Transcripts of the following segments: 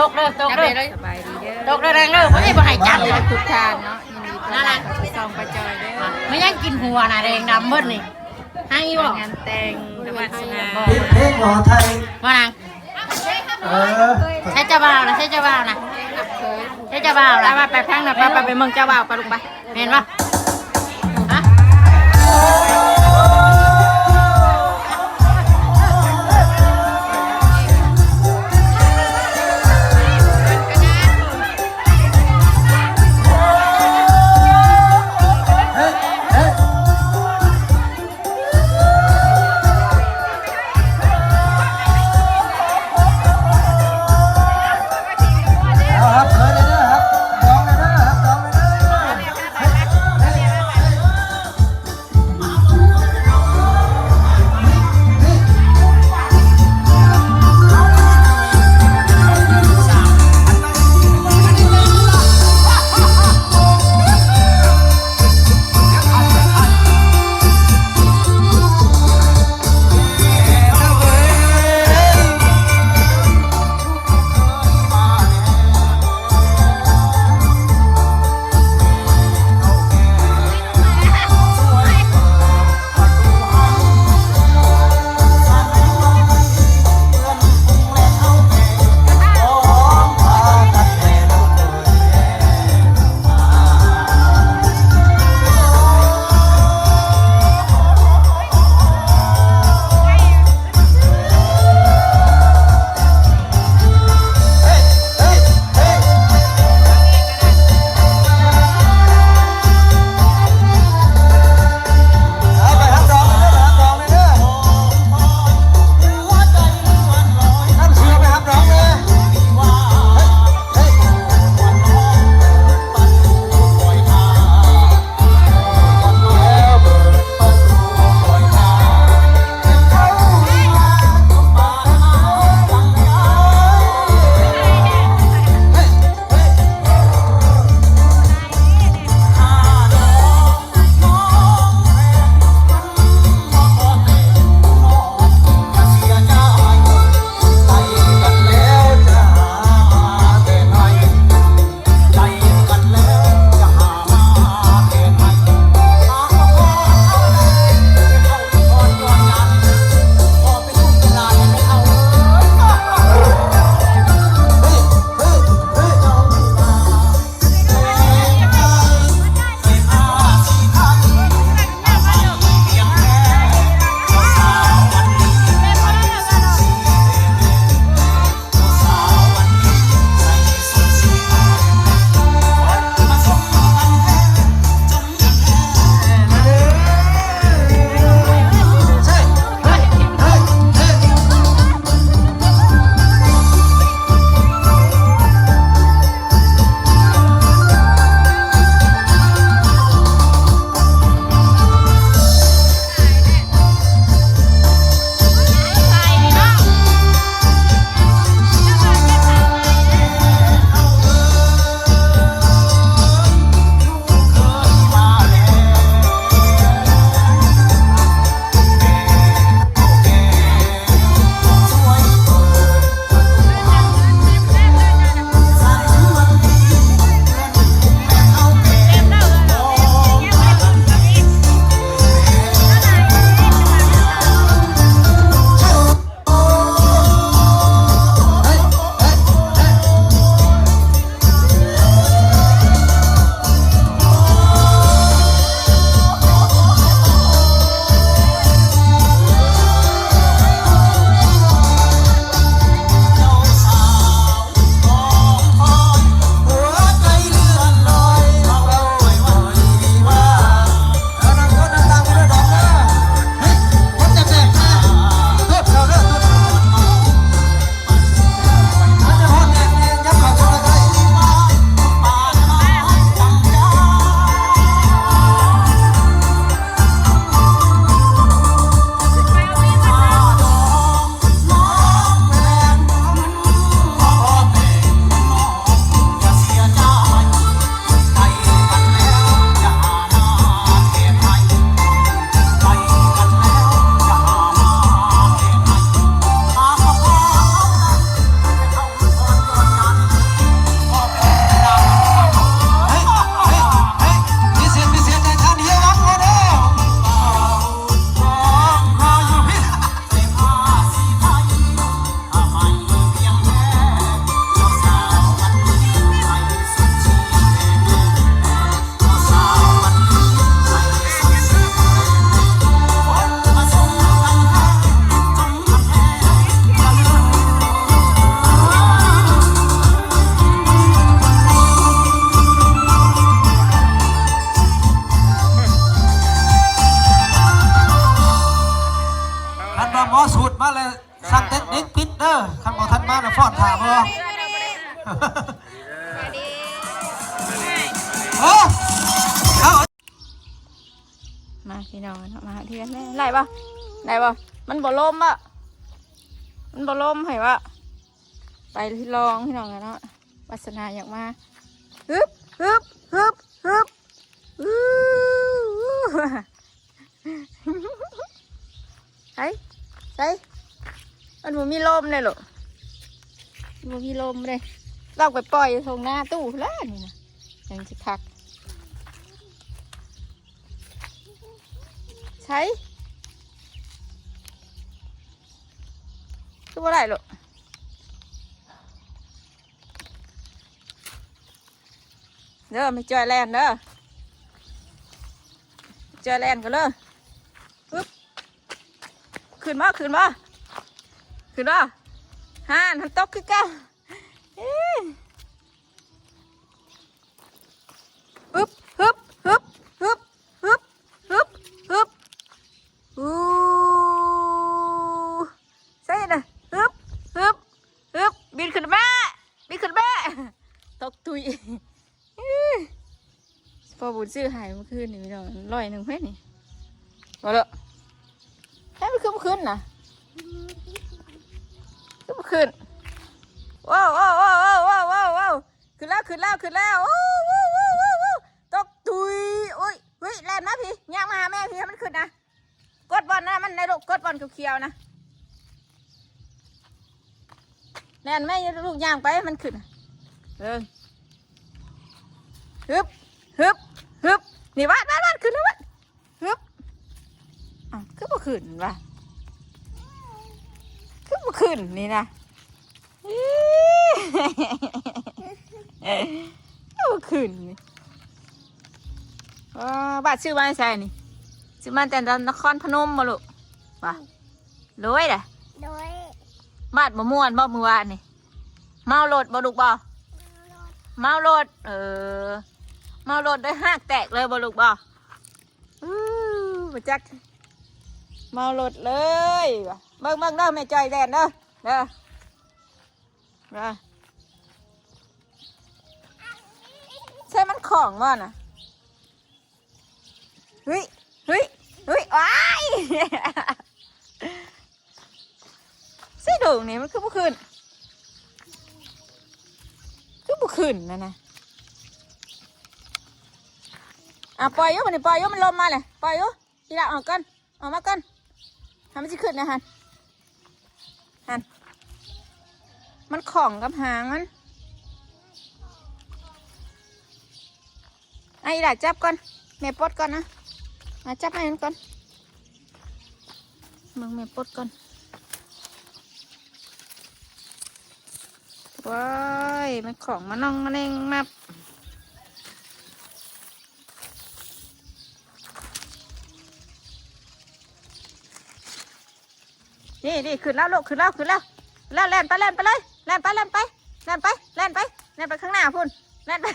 ຕົກເດີ ຕົກເດີ ສະບາຍດີເດີ ຕົກເດີແດງເດີ ບໍ່ໃຫ້ ບໍ່ໃຫ້ຈັບເດີ ທຸກທ່ານເນາະ ຍິນດີຕ້ອນຮັບເຂົ້າສູ່ຊ່ອງປ້າຈອຍເດີ ແມ່ນຫຍັງກິນຫົວນະ ແດງດຳເບິດນີ້ ໃຫ້ບໍ່ ງານແຕ່ງ ວາດສະໜາ ເປັນເພງ ບໍ່ ໄທ ວ່ານາງ ເອີ ໃຊ້ເຈົ້າບ່າວນະ ໃຊ້ເຈົ້າບ່າວນະ ໃຊ້ເຈົ້າບ່າວນະ ໄປ ໄປ ໄປທາງນັ້ນ ໄປ ໄປ ໄປເບິ່ງເຈົ້າບ່າວ ໄປລູກໄປ ແມ່ນບໍ່? ຮະ? ເອົາ ຮັບເຂີນເດີ ຮັບດອງເດີ ຮັບດອງເດີ ເຮີ້ຍ ເຮີ້ຍ ເຮີ້ຍ. ເອີ ເອົາ ມາພີ່ນ້ອງເນາະ ມາເຮືອນແມ່ ໄດ້ບໍ່? ໄດ້ບໍ່? ມັນບໍ່ລົມບໍ່? ມັນບໍ່ລົມໃຫ້ບໍ່? ໄປລອງພີ່ນ້ອງເນາະ ວາສະໜາຢາກມາ ຮຶບ ຮຶບ ຮຶບ ຮຶບ ອູ້ ໃສ ໃສ ມັນບໍ່ມີລົມເດ້ລູກ ມັນບໍ່ມີລົມເດ້ ລອກໄປປ່ອຍຢູ່ທົ່ງນາຕູ້ພຸ້ນແຫຼະນີ້ນະ ຈັ່ງຊິຄັກ ໃສ ຄືບໍ່ໄດ້ລູກ ເດີ ແມ່ຈ້ອຍແລ່ນເດີ ຈ້ອຍແລ່ນກ່ອນເດີ ປຶບ ຂຶ້ນບໍ່ ຂຶ້ນບໍ່ ຂຶ້ນບໍ່ ຫັ້ນ ມັນຕົກຄືເກົ່າ ປຶບ ຮຶບ ຮຶບ ຮຶບ ຮຶບ ຮຶບ ຮຶບ ອູ້ ໃສນະ ຮຶບ ຮຶບ ຮຶບ ບິນຂຶ້ນມາ ບິນຂຶ້ນມາ ຕົກຕຸ້ຍ ພໍ່ບຸນຊື້ໃຫ້ມື້ຄືນນີ້ພີ່ນ້ອງ ຮ້ອຍໜຶ່ງເພິ່ນນີ້ ບໍ່ເລີ ໃຫ້ມັນຄືບໍ່ຂຶ້ນນະ ຄືບໍ່ຂຶ້ນ ວ້າວ ຂຶ້ນແລ້ວ ຂຶ້ນແລ້ວ ຂຶ້ນແລ້ວ ໂອ້ ຕກຕຸ້ຍ ໂອ້ຍ ເຮີ້ຍ ແລ່ນມາພີ້ ຍ່າງມາຫາແມ່ພີ້ ໃຫ້ມັນຂຶ້ນນະ ກົດບ່ອນນັ້ນນະ ມັນນະລູກ ກົດບ່ອນຂຽວໆນະ ແລ່ນແມ່ລູກ ຍ່າງໄປໃຫ້ມັນຂຶ້ນ ເບິ່ງ ຮຶບ ຮຶບ ຮຶບ ນີ້ ວາດ ວາດ ວາດ ຂຶ້ນແລ້ວ ວາດ ຮຶບ ອ້າວ ຄືບໍ່ຂຶ້ນວະ ຄືບໍ່ຂຶ້ນນີ້ນະ ອີ່ ຄືບໍ່ຂຶ້ນນີ້ ວ້າ ບາດຊື້ມາແຕ່ໃສນີ້? ຊື້ມາແຕ່ນະຄອນພະນົມບໍ່ລູກ? ວ່າ ໂດຍລະ ໂດຍ ບາດບໍ່ມ່ວນບໍ່ມື້ວານນີ້? ເມົາລົດບໍ່ລູກບໍ່? ເມົາລົດ ເອີ ເມົາລົດໄດ້ຮາກແຕກເລີຍບໍ່ລູກບໍ່? ອື ບໍ່ຈັກ ເມົາລົດເລີຍວ່າ ເບິ່ງ ເບິ່ງເດີ ແມ່ຈ້ອຍແລ່ນເດີ ເດີ ເດີ ໃສ່ມັນຂອງບໍ່ນະ? ເຮີ້ຍ ເຮີ້ຍ ເຮີ້ຍ ໂອ້ຍ ໃສ່ໂດງນີ້ມັນຄືບໍ່ຂຶ້ນ ຄືບໍ່ຂຶ້ນນັ້ນນະ ອ່າ ປ່ອຍຢູ່ ບາດນີ້ປ່ອຍຢູ່ ມັນລົມມາແຫຼະ ປ່ອຍຢູ່ ອີ່ຫຼ້າອອກກ່ອນ ອອກມາກ່ອນ ໃຫ້ມັນຊິຂຶ້ນນະຫັ້ນ ຫັ້ນ ມັນຂ້ອງກັບຫາງມັນ ອ່ະ ອີ່ຫຼ້າຈັບກ່ອນ ແມ່ປົດກ່ອນນະ ອ່ະ ຈັບໃຫ້ມັນກ່ອນ ເບິ່ງແມ່ປົດກ່ອນ ວ້າຍ ມັນຂ້ອງມາໜອງມາແໜງມັບ ນີ້ ນີ້ ຂຶ້ນແລ້ວລູກ ຂຶ້ນແລ້ວ ຂຶ້ນແລ້ວ ແລ່ນ ແລ່ນໄປ ແລ່ນໄປເລີຍ ແລ່ນໄປ ແລ່ນໄປ ແລ່ນໄປ ແລ່ນໄປ ແລ່ນໄປຂ້າງໜ້າພຸ້ນ ແລ່ນໄປ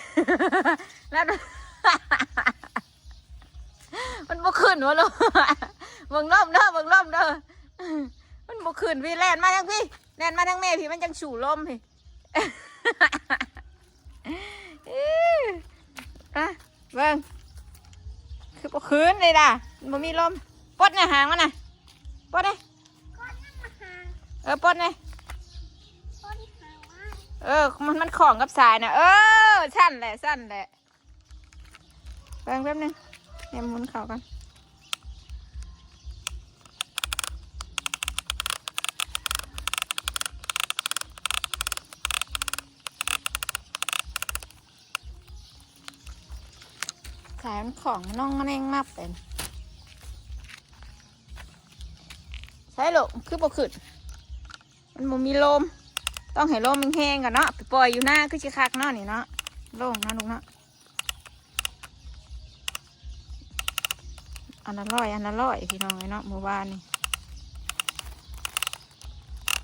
ແລ່ນໄປ ມັນບໍ່ຂຶ້ນວະລູກ ເບິ່ງລົມເດີ ເບິ່ງລົມເດີ ມັນບໍ່ຂຶ້ນພີ້ ແລ່ນມາທາງພີ້ ແລ່ນມາທາງແມ່ພີ້ ມັນຈັ່ງສູ້ລົມພີ້. ອ່ະ ເບິ່ງ ຄືບໍ່ຂຶ້ນເລີຍລະ ມັນບໍ່ມີລົມ ປົດແນ່ຫາງມັນນະ ປົດແນ່ ເອີ ປົດແນ່ ເອີ ມັນ ມັນຂ້ອງກັບສາຍນະ ເອີ ຊັ້ນແຫຼະ ຊັ້ນແຫຼະ. ເບິ່ງແປັບໜຶ່ງ ແມ່ໝູນເຂົ້າກ່ອນ ສາຍມັນຂ້ອງມາໜອງມາແໜງມັບເປັນ ໃສລູກ ຄືບໍ່ຂຶ້ນ? ມັນບໍ່ມີລົມ ຕ້ອງໃຫ້ລົມແຮງໆກ່ອນເນາະ ໄປປ່ອຍຢູ່ນາຄືຊິຄັກເນາະ ນີ້ເນາະ ໂລ່ງເນາະລູກເນາະ. ອັນລະຮ້ອຍ ອັນລະຮ້ອຍ ພີ່ນ້ອງເອີຍເນາະ ມື້ວານນີ້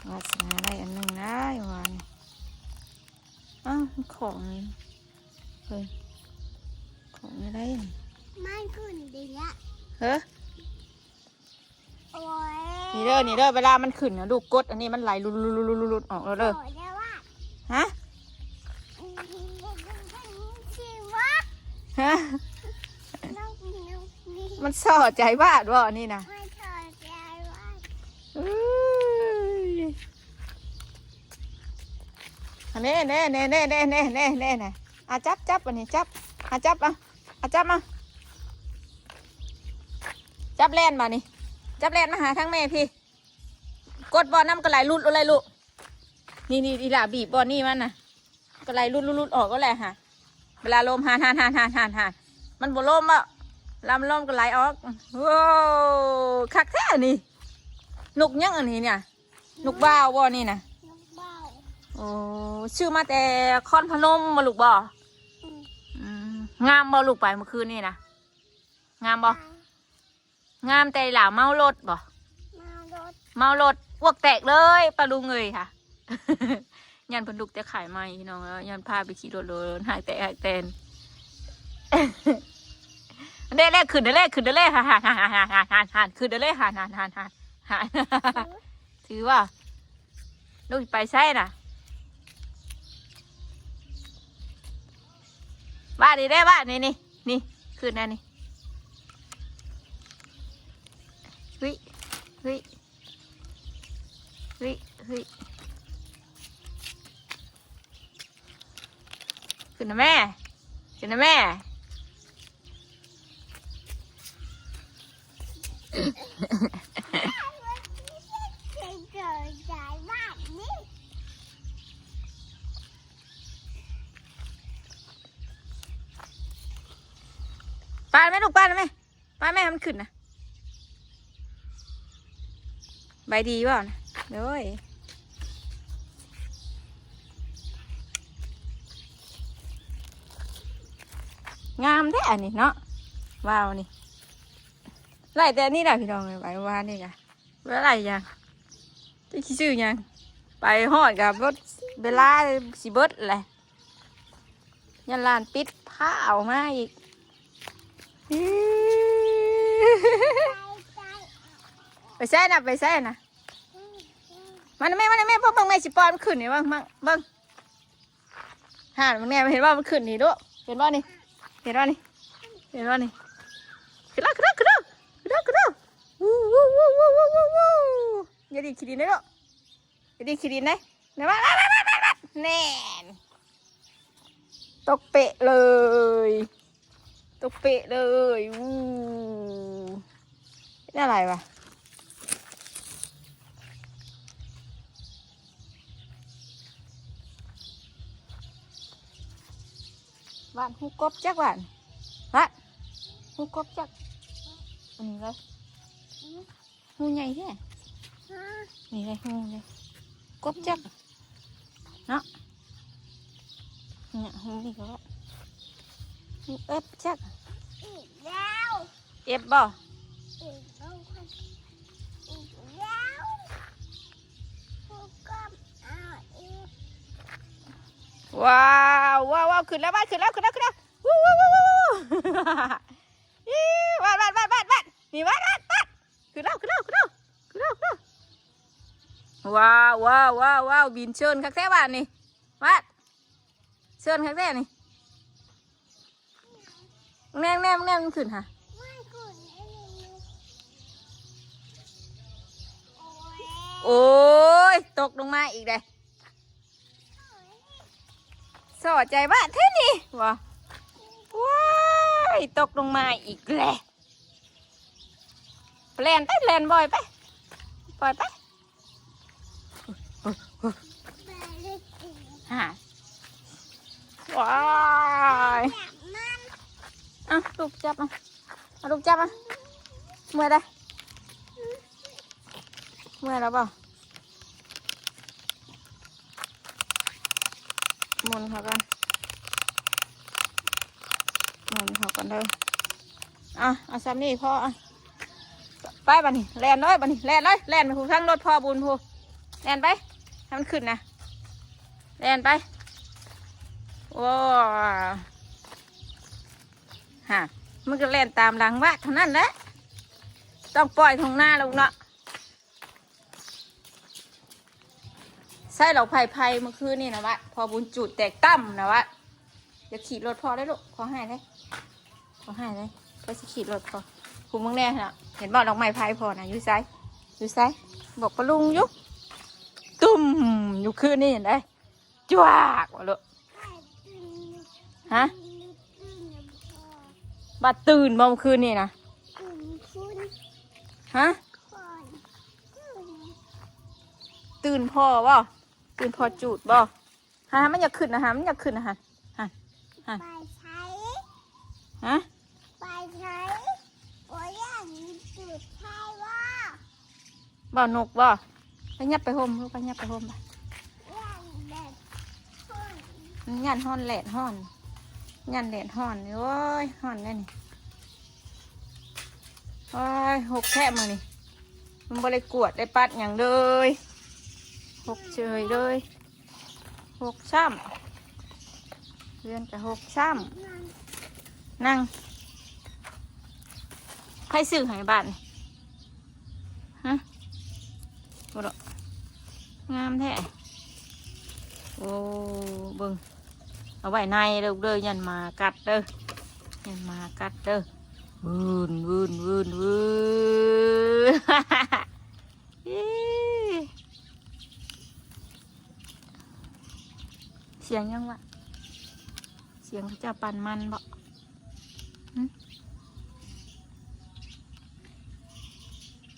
ວາດສະໜາໄດ້ອັນໜຶ່ງໄດ໋ ມື້ວານນີ້. ອ້າວ ຂອງນີ້ ເອີ ຂອງນີ້ໄດ້ ມັນຂຶ້ນດີລະ ເອີ ໂອ້ຍ ນີ້ເດີ ນີ້ເດີ ເວລາມັນຂຶ້ນນະ ລູກກົດອັນນີ້ມັນໄຫຼຫຼຸດໆໆໆອອກແລ້ວເດີ ໂອ້ຍ ແລ້ວວ່າ ມັນສໍໃຈບາດບໍ່ນີ້ນະ? ເອີຍ ອັນນີ້ ແນ່ໆໆໆໆ ນະ ອາ ຈັບ ຈັບ ອັນນີ້ ຈັບ ອາ ຈັບ ເອົາ ອາ ຈັບ ເອົາ ຈັບແລ່ນບາດນີ້ ຈັບແລ່ນມາຫາທາງແມ່ພີ້ ກົດບ່ອນນຳກະໄຫຼຫຼຸດໂລດເລີຍລູກ ນີ້ໆ ອີ່ຫຼ້າບີບບ່ອນນີ້ມັນນະ ກະໄຫຼຫຼຸດໆໆ ອອກໂລດແຫຼະຫາ ເວລາລົມ ຫັ້ນໆໆໆໆ ມັນບໍ່ລົມເບາະ ລຳລົມກະໄຫຼອອກ ໂອ້ ຄັກແທ້ອັນນີ້ ນົກຫຍັງອັນນີ້ນະ? ນົກບ່າວບໍ່ນີ້ນະ? ນົກບ່າວ ໂອ້ ຊື້ມາແຕ່ຄອນພະນົມບໍ່ລູກບໍ່? ອືມ ອືມ ງາມບໍ່ລູກ ໄປມື້ຄືນນີ້ນະ? ງາມບໍ່? ງາມ ງາມແຕ່ອີ່ຫຼ້າເມົາລົດບໍ່? ເມົາລົດ ເມົາລົດ ອວກແຕກເລີຍປ້າລຸງເອີຍຫາ ຢ້ານເພິ່ນລຸກແຕ່ຂາຍໃໝ່ພີ່ນ້ອງເອີຍ ຢ້ານພາໄປຂີ່ລົດໂລນ ຫາກແຕກຫາກແຕນ ເດ້ ເດ້ ຂຶ້ນເດ້ ເດ້ ຂຶ້ນເດ້ ຫັ້ນ ຫັ້ນ ຂຶ້ນເດ້ ຫັ້ນ ຫັ້ນ ຂຶ້ນເດ້ ຫັ້ນ ຫັ້ນ ຂຶ້ນເດ້ ຫັ້ນ ຫັ້ນ ຂຶ້ນເດ້ ຫັ້ນ ຫັ້ນ ຫັ້ນ ຫັ້ນ ຖືວ່າ ລູກໄປໃສນະ? ວ່ານີ້ເດ້ ວ່ານີ້ ນີ້ ນີ້ ຂຶ້ນນະນີ້ ຫຸ້ຍ ຫຸ້ຍ ຫຸ້ຍ ຫຸ້ຍ ຂຶ້ນນະແມ່ ຂຶ້ນນະແມ່. ປານແມ່ລູກ ປານແມ່ ປານແມ່ໃຫ້ມັນຂຶ້ນນະ. ໃບດີບໍ່ນະ? ໂດຍ ງາມແທ້ອັນນີ້ເນາະ ວ້າວນີ້ ໄລ່ແຕ່ອັນນີ້ລະພີ່ນ້ອງເອີຍ ໃບວານນີ້ກະບໍ່ໄດ້ຫຍັງ ຈັກຊິຊື້ຫຍັງ ໄປຮອດກະເບິດເວລາ ຊິເບິດແຫຼະ. ຢ້ານຮ້ານປິດ ພາເອົາມາອີກ ໄປໃສນະ ໄປໃສນະ ມານຳແມ່ ມານຳແມ່ ເບິ່ງ ເບິ່ງ ແມ່ຊິປ້ອນມັນຂຶ້ນນີ້ ເບິ່ງ ເບິ່ງ ຫັ້ນ ເບິ່ງແນ່ ເຫັນບໍ່ ມັນຂຶ້ນນີ້ລູກ ເຫັນບໍ່ນີ້ ເຫັນບໍ່ນີ້ ເຫັນບໍ່ນີ້ ຂຶ້ນແລ້ວ ຂຶ້ນແລ້ວ ຂຶ້ນແລ້ວ ຂຶ້ນແລ້ວ ຂຶ້ນແລ້ວ ວູ້ ວູ້ ວູ້ ຢ່າດີດຂີ້ດິນເດ້ລູກ ໄປດີດຂີ້ດິນເດ້ ແນ່ ແນ່ນ ຕົກເປະເລີຍ ຕົກເປະເລີຍ ວູ ເປັນອະໄລວະ ຫວ່ານຮູກົບຈັກ ຫວ່ານ ຫວ່ານຮູກົບຈັກ ອັນນີ້ເລີຍ. ຫູໃຫຍ່ແທ້ ນີ້ໄດ້ຫູເດ້ ກົບຈັກເນາະ ນີ້ຫູນີ້ກໍວ່າ ເອັບຈັກ ອີກແລ້ວ ເອັບບໍ່ ເອັບແລ້ວ ອີກແລ້ວ ຜູ້ກຳເອົາອີກ ວ້າວ ວ້າວ ວ້າວ ຂຶ້ນແລ້ວ ບ້ານ ຂຶ້ນແລ້ວ ຂຶ້ນແລ້ວ ຂຶ້ນແລ້ວ ວູ້ ວູ້ ວູ້ ວູ້ ວູ້ ອີ ວາດ ວາດ ວາດ ວາດ ວາດ ນີ້ ວາດ ວາດ ວາດ ຂຶ້ນແລ້ວ ຂຶ້ນແລ້ວ ຂຶ້ນແລ້ວ ຂຶ້ນແລ້ວ ຂຶ້ນແລ້ວ ວ້າວ ວ້າວ ວ້າວ ວ້າວ ບິນເຊີນຄັກແທ້ບາດນີ້ ວາດ ເຊີນຄັກແທ້ນີ້ ແນມ ແນມ ແນມ ມັນຂຶ້ນຫາ ໂອ້ຍ ຕົກລົງມາອີກເດ້. ສໍໃຈບາດແທ້ນີ້ ວ່າ ວ້າຍ ຕົກລົງມາອີກແລ້ວ ແລ່ນໄປ ແລ່ນ ປ່ອຍໄປ ປ່ອຍໄປ ຫາ ວ້າຍ ເອົາ ລູກຈັບ ເອົາ ເອົາ ລູກຈັບ ເອົາ ເມື່ອຍໄດ ເມື່ອຍແລ້ວບໍ່? ໝູນເຂົາກ່ອນ ໝູນເຂົາກ່ອນເດີ ອ່ະ ເອົາຊ່ຳນີ້ພໍ ອ່ະ ໄປບາດນີ້ ແລ່ນເລີຍ ບາດນີ້ ແລ່ນເລີຍ ແລ່ນໄປຜູ້ທາງລົດພໍ່ບຸນຜູ້ ແລ່ນໄປ ໃຫ້ມັນຂຶ້ນນະ ແລ່ນໄປ ໂອ້ ຫາ ມັນກໍແລ່ນຕາມຫຼັງວາດເທົ່ານັ້ນແຫຼະ ຕ້ອງປ່ອຍທົ່ງນາແລ້ວເນາະ. ໃຊ້ເຫຼົ້າໄຟໄຟເມື່ອຄືນນີ້ນະວະ ພໍ່ບຸນຈູດແຕກຕ່ຳນະວະ ຢ່າຖີບລົດພໍ່ເດ້ລູກ ພໍ່ຮ້າຍເດ້. ບໍ່ໃຫ້ເລີຍ ຂ້ອຍຊິຂີ່ລົດພໍ. ຜູ້ມຶງແນ່ນະ ເຫັນບໍ່ ດອກໄມ້ໄຟພໍ່ນະ ຢູ່ໃສ ຢູ່ໃສ? ບອກປ້າລຸງຢູ່. ຕຸ້ມ ຢູ່ຄືນນີ້ເຫັນໄດ ຈວກວ່າໂລດ. ຮະ? ບາດຕື່ນບໍ່ມື້ຄືນນີ້ນະ? ຮະ? ຕື່ນພໍ່ບໍ່? ຕື່ນພໍ່ຈູດບໍ່? ຮະ? ມັນຢາກຂຶ້ນນະ ຮະ ມັນຢາກຂຶ້ນນະ ຮະ ຮະ ຮະ ໄປໃສ? ຮະ? ໄປໃສ? ໂອ້ຍ ຢ້ານຈູດໄຟບໍ່? ບໍ່ນົກບໍ່? ໄປຫຍັບໄປຮົ່ມລູກ ໄປຫຍັບໄປຮົ່ມໄປ. ຢ້ານແດດຮ້ອນ ມັນຢ້ານຮ້ອນ ແດດຮ້ອນ ຢ້ານແດດຮ້ອນ. ໂອ້ຍ ຮ້ອນແດ່ນີ້. ໂອ້ຍ ຫົກແທ້ມື້ນີ້ ມັນບໍ່ໄດ້ກວດໄດ້ປັດຫຍັງເລີຍ ຫົກເສີຍເລີຍ. ຫົກຊ້ຳ ເຮືອນກະຫົກຊ້ຳ. ນັ່ງ ໃຜຊື້ໃຫ້ບາດນີ້? ຮະ? ໂອ້ໂລ ງາມແທ້. ໂອ້ ເບິ່ງ ເອົາໄວ້ໃນເດີລູກເດີ ຢ້ານໝາກັດເດີ ຢ້ານໝາກັດເດີ. ວືນ ວືນ ວືນ ວືນ. ອີ ສຽງຫຍັງວະ? ສຽງເຂົາເຈົ້າປັ່ນມັນບໍ? ຫຶ?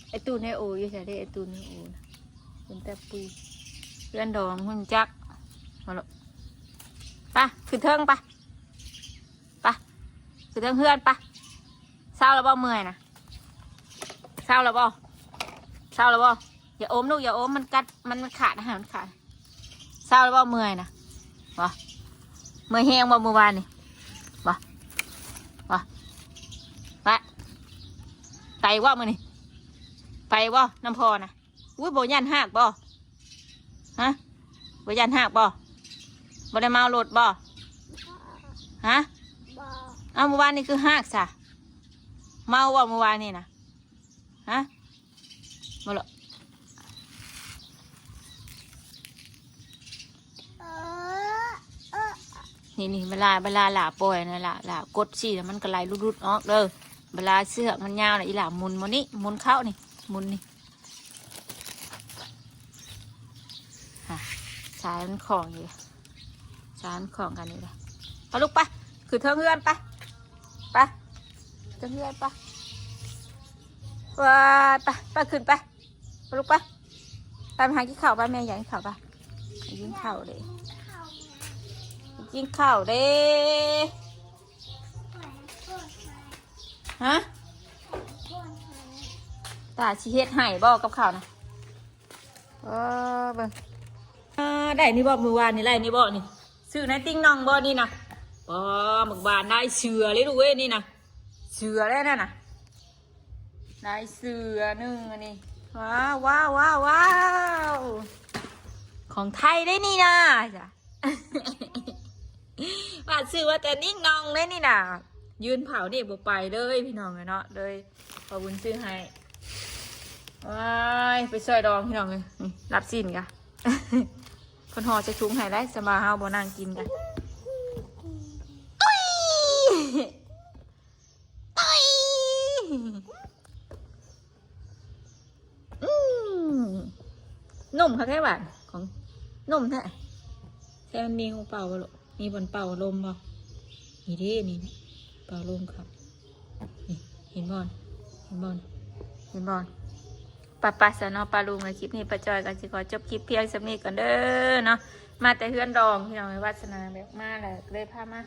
ໄອ້ຕູ້ເນໂອຢູ່ໃສເດ? ໄອ້ຕູ້ເນໂອນະ ເປັນແຕ່ປຸຍ ເຮືອນດອງຮູ້ຈັກບໍ່ລະ? ໄປ ຂຶ້ນເທິງໄປ ໄປ ຂຶ້ນເທິງເຮືອນໄປ. ເຊົາແລ້ວບໍ່? ເມື່ອຍນະ ເຊົາແລ້ວບໍ່? ເຊົາແລ້ວບໍ່? ຢ່າອົມລູກ ຢ່າອົມ ມັນກັດ ມັນ ມັນຂາດອາຫານ ມັນຂາດ. ເຊົາແລ້ວບໍ່? ເມື່ອຍນະ ບໍ່? ເມື່ອຍແຮງບໍ່ມື້ວານນີ້? ບໍ່? ບໍ່? ປະ ໄປບໍ່ມື້ນີ້? ໄປບໍ່ນຳພໍ່ນະ? ອຸ້ຍ ບໍ່ຢ້ານຮາກບໍ່? ຮະ? ບໍ່ຢ້ານຮາກບໍ່? ບໍ່ໄດ້ເມົາລົດບໍ່? ຮະ? ບໍ່. ເອົ້າ ມື້ວານນີ້ຄືຮາກຊະ? ເມົາບໍ່ມື້ວານນີ້ນະ? ຮະ? ບໍ່ລະ. ເອີ ເອີ ນີ້ໆ ເວລາ ເວລາຫຼ້າປ່ອຍນະ ຫຼ້າ ຫຼ້າກົດຊີ້ນະ ມັນກະໄຫຼຫຼຸດໆອອກເດີ. ເວລາເຊືອກມັນຍາວນະ ອີຫຼ້າໝູນໝົດນີ້ ໝູນເຂົ້ານີ້ ໝູນນີ້. ຮະ ສາຍມັນຄ່ອງຢູ່ ສາຍມັນຄ່ອງກັນນີ້ລະ. ໄປລູກໄປ ຂຶ້ນເທິງເຮືອນໄປ ໄປ ເທິງເຮືອນໄປ. ວ້າຍ ໄປ ໄປ ຂຶ້ນໄປ ໄປລູກໄປ ໄປ ໄປຫາກິນເຂົ້າໄປ ແມ່ຢາກກິນເຂົ້າໄປ ກິນເຂົ້າເດ້ ກິນເຂົ້າເດ້. ຮະ? ຕາຊິເຮັດໃຫ້ບໍ່ກັບເຂົ້ານະ? ເອີ ເບິ່ງ ເອີ ໄດ້ນີ້ບໍ່? ມື້ວານນີ້ໄດ້ນີ້ບໍ່ນີ້? ຊື້ໃນຕິ່ງໜ່ອງບໍ່ນີ້ນະ? ອໍ ໝາກບານໄດ້ເສືອເລີຍລູກເອີຍ ນີ້ນະ ເສືອແລ້ວນັ້ນນະ ໄດ້ເສືອໜຶ່ງອັນນີ້. ວ້າວ ວ້າວ ວ້າວ ວ້າວ ຂອງໄທເດ້ນີ້ນະ ຈ້ະ. ວ່າຊື້ວ່າແຕ່ນິງນອງເດ້ນີ້ນະ ຢືນເຜົານີ້ບໍ່ໄປເລີຍພີ່ນ້ອງເອີຍເນາະ ເລີຍພໍ່ບຸນຊື້ໃຫ້. ວ້າຍ ໄປຊ່ອຍດອງພີ່ນ້ອງເອີຍ ນີ້ລາບຊີ້ນກະ ເພິ່ນຫໍ່ໃສ່ຖົງໃຫ້ໄດ໋ ສຳບາຍເຮົາບໍ່ນັ່ງກິນກະ. ຕຸ້ຍ ຕຸ້ຍ ອືມ ໜຸ່ມຄັກແທ້ຫວານ ຂອງໜຸ່ມແທ້. ແຕ່ມັນມີຮູເປົ່າບໍ່ລູກ? ມີບ່ອນເປົ່າລົມບໍ່? ນີ້ເດ້ ນີ້ເປົ່າລົມເຂົ້າ ນີ້ ເຫັນບໍ່? ເຫັນບໍ່? ເຫັນບໍ່? ປະ ປະ ຊະເນາະ ປ້າລຸງ ຄລິບນີ້ປ້າຈ້ອຍກໍຊິຂໍຈົບຄລິບພຽງສ່ຳນີ້ກ່ອນເດີເນາະ. ມາແຕ່ເຮືອນດອງພີ່ນ້ອງເອີຍ ວາດສະໜາແບບມາແລ້ວ ເລີຍພາມາ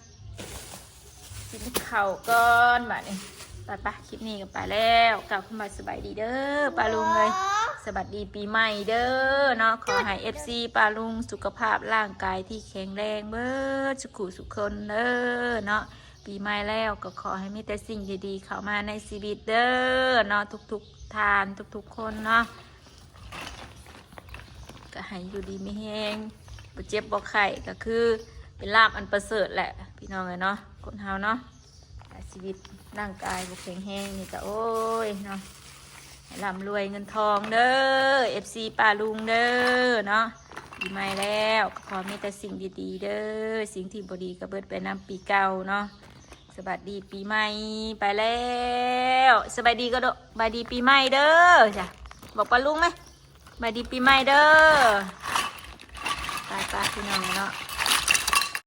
ກິນເຂົ້າກ່ອນບາດນີ້. ໄປໆ ຄລິບນີ້ກໍໄປແລ້ວ ກ່າວຄຳວ່າສະບາຍດີເດີປ້າລຸງເອີຍ. ສະບາຍດີປີໃໝ່ເດີເນາະ ຂໍໃຫ້ເອັຟຊີປ້າລຸງສຸຂະພາບຮ່າງກາຍທີ່ແຂງແຮງເບິດສຸຂູສຸຄົນເດີເນາະ. ປີໃໝ່ແລ້ວກໍຂໍໃຫ້ມີແຕ່ສິ່ງດີໆເຂົ້າມາໃນຊີວິດເດີເນາະ ທຸກໆທ່ານ ທຸກໆຄົນເນາະ. ກໍໃຫ້ຢູ່ດີມີແຮງ ບໍ່ເຈັບບໍ່ໄຂ້ ກໍຄືເປັນລາບອັນປະເສີດແຫຼະພີ່ນ້ອງເອີຍເນາະ. ຄົນເຮົາເນາະ ຖ້າຊີວິດຮ່າງກາຍບໍ່ແຂງແຮງນີ້ກໍ ໂອ້ຍເນາະ ໃຫ້ລ່ຳລວຍເງິນທອງເດີ ເອັຟຊີປ້າລຸງເດີເນາະ. ປີໃໝ່ແລ້ວກໍຂໍມີແຕ່ສິ່ງດີໆເດີ ສິ່ງທີ່ບໍ່ດີກໍເບິດໄປນຳປີເກົ່າເນາະ. ສະບາຍດີປີໃໝ່ ໄປແລ້ວ. ສະບາຍດີກໍເດີ ສະບາຍດີປີໃໝ່ເດີ. ຈ້ະ ບອກປ້າລຸງໄໝ ສະບາຍດີປີໃໝ່ເດີ. ໄປໆ ພີ່ນ້ອງເນາະ.